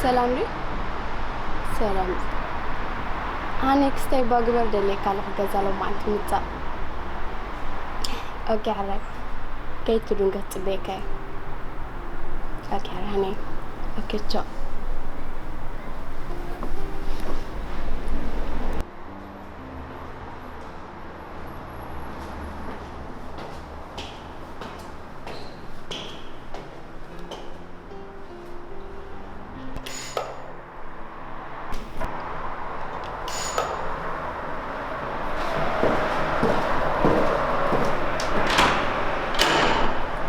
ሰላም ድዩ? ሰላም። ኣነ ክስተይ ባግበር ደልየካ ኣለኹ ገዛ ሎማዓንቲ ምጻእ። ኦኬ፣ ሕራይ። ከይትድንገ ትጽበየካ እየ። ኦኬ፣ ሕራይ፣ ሃኒ። ኦኬ፣ ቻው።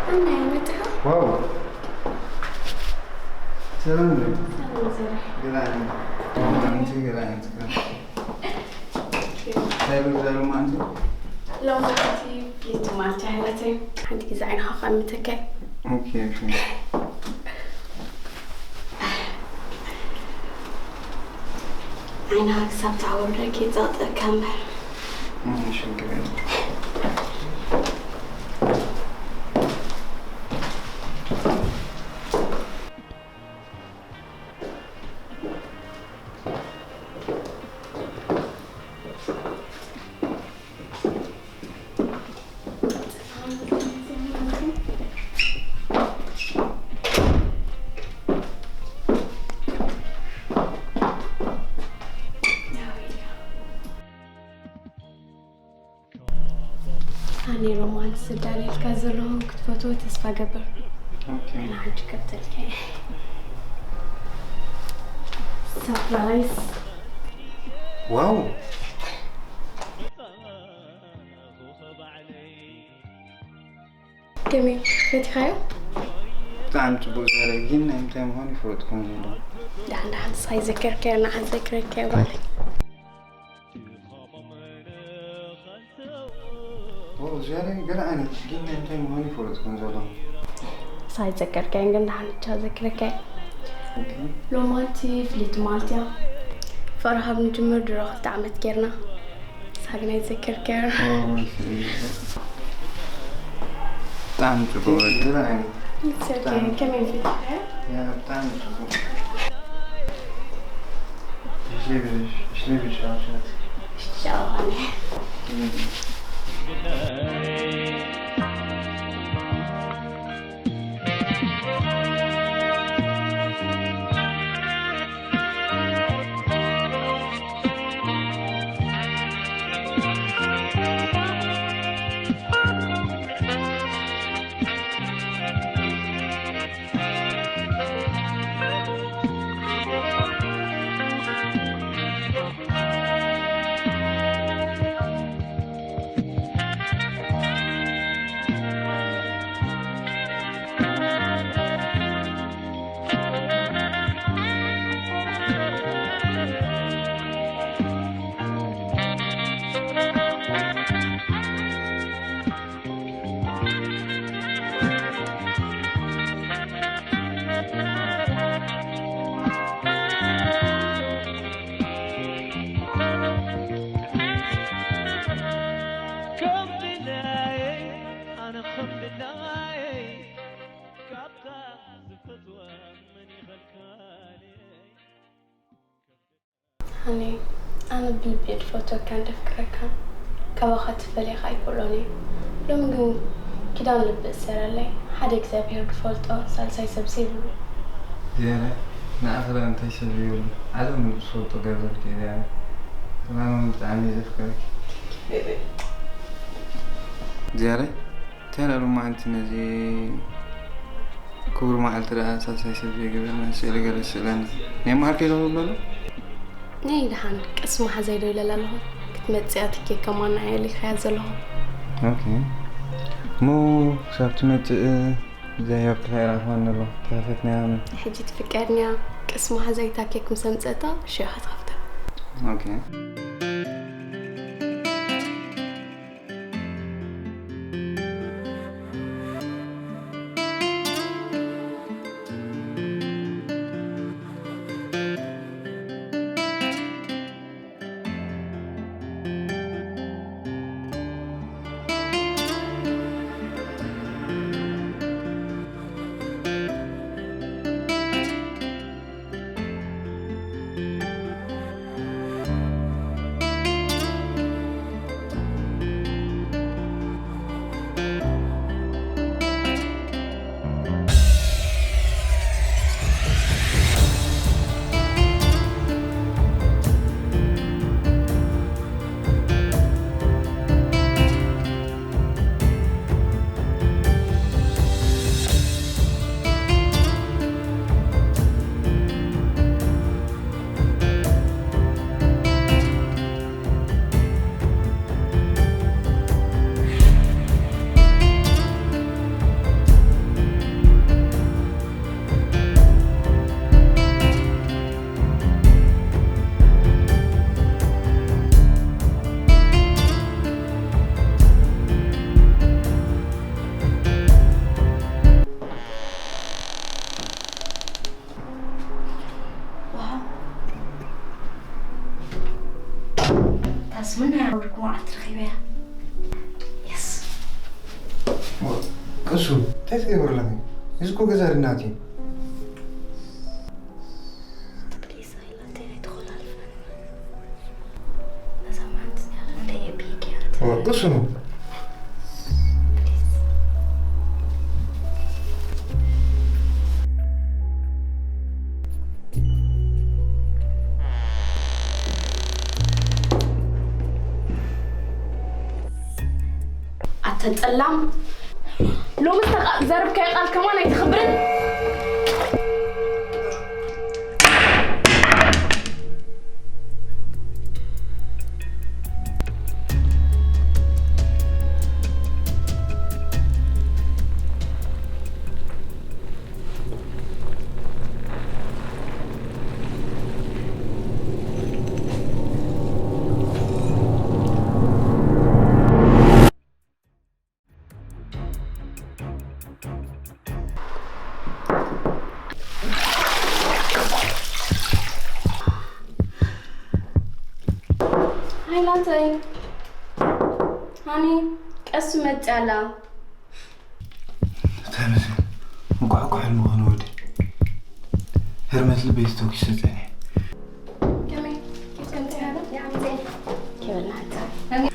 ኣናይ መጥሑ። ዋው። ሰላም ነው። ሰላም ዘረ። ገላኒ። ማማ፣ አንቺ ገላኒ። እንታይ ብዛሉ ማንቲ? ሎማንቲ ፊት ማልቲ ሃለተይ። ሓንቲ ግዜ ዓይንኻ ኸምትከ። ኦኬ፣ ኦኬ። ዓይንኻ ክሳብ ትዓወርደኪ ጸቕጠካ እምበር። እም፣ ሽግር የለም። ኣነ ሮማንስ ዝዳለልካ ዘለኹ ክትፈትዎ ተስፋ ገብር። ኦኬ። ንሓንቲ ከብተልካ እየ። ሰርፕራይዝ። ዋው። ከመይ ፈቲኻዮ? ብጣዕሚ ጽቡቕ ዘረጊን ናይ ምንታይ ምዃኑ ይፈልጥኩም ዘሎ። ደሓን ደሓን ንስኻ ይዘከርከዮ፣ ንዓ ዘክረከዮ ባዕለይ። ኦ፣ ዝያዳ ገለ ዓይነት ግን ናይ እንታይ ምዃኑ ይፈልጥኩም ዘሎ። ሳይ ዘከርከይን ግን ደሓን ብቻ ዘክረከይ። ኦኬ። ሎማንቲ ፍልይቲ መዓልቲ እያ። ፍቕሪ ካብ ንጅምር ድሮ ክልተ ዓመት ጌርና። ሳግናይ ዘከርከ። ኦ፣ እሺ። ብጣዕሚ ጽቡቕ። ገለ ዓይነት። It's okay. ብጣዕሚ ከመይ ጽቡቕ። ፈቲኻዮ? ያ፣ ብጣዕሚ ጽቡቕ። Ich liebe dich, ich liebe dich, Arschat. Schau. ሃኒ፣ ኣነ ብልቢ እየ ዝፈትወካን ዘፍቅረካን። ካባኻ ተፈልየ ኸኣ ኣይክእሎን እየ። ሎሚ ግን ኪዳን ልቢ እሰርለይ። ሓደ እግዚኣብሄር ዝፈልጦ ሳልሳይ ሰብሲ ይብሉ። ዝያዳ ንዓኺ ደኣ እንታይ ሰብ ይብሉ? ዓለም ሙሉእ ዝፈልጦ ገርዘልኪ እየ ዝያዳ። ሰላም ብጣዕሚ እየ ዘፍቅረኪ። ዝያዳ እንታይ ደኣ ሎማዓንቲ ነዚ ክቡር መዓልቲ ደኣ ሳልሳይ ሰብ ዘይገበርና ስእሊ ገለ ስእለና። ናይ መዓልከ ዶ ንብለሉ? ነይ ደሓን ቅስሚ ሓዘይ ዶ ኢለላ ኣለኹ። ክትመጽእ እያ ትኬት ከማን ንዓይ ኣሊኻያ ዘለኹ። ኦኬ። እሞ ክሳብ ትመጽእ ብዘይ ህይወት ተኸይራ ክኾን ኣለኹ። ተኸፈትናያ ምን? ሕጂ ትፍቀድንያ ቅስሚ ሓዘይ እታ ኬክ ምስ ኣምጸእታ ሽዑ ኢኻ ትኸፍታ። ኦኬ። ረኺበያ። የስ። ቅሱ እንታይ ትገብር ኣለኺ? እዚ እኮ ገዛ ድናት እዩ። ፕሊዝ ኣይላተይ ኣይትኾላልፈኒ። ነዛ መዓልቲ እዚኣ ክንደይ እየ ብሂግያ። ቅሱ ኣተ ጸላም፣ ሎሚ ዝተዘርብካዮ ቃል ከማን ኣይተኽብርን። ሃይላተይ ሃኒ፣ ቀስ መጽያ ኣላ። ተመስገን። እንቋዕ እኮ ሕልሚ ኾነ ወዲ። ህርመት ልበይ ተተኩሰ ጸኒሐ። ከመይ? ኬፍ ከምጽያ ኣላ?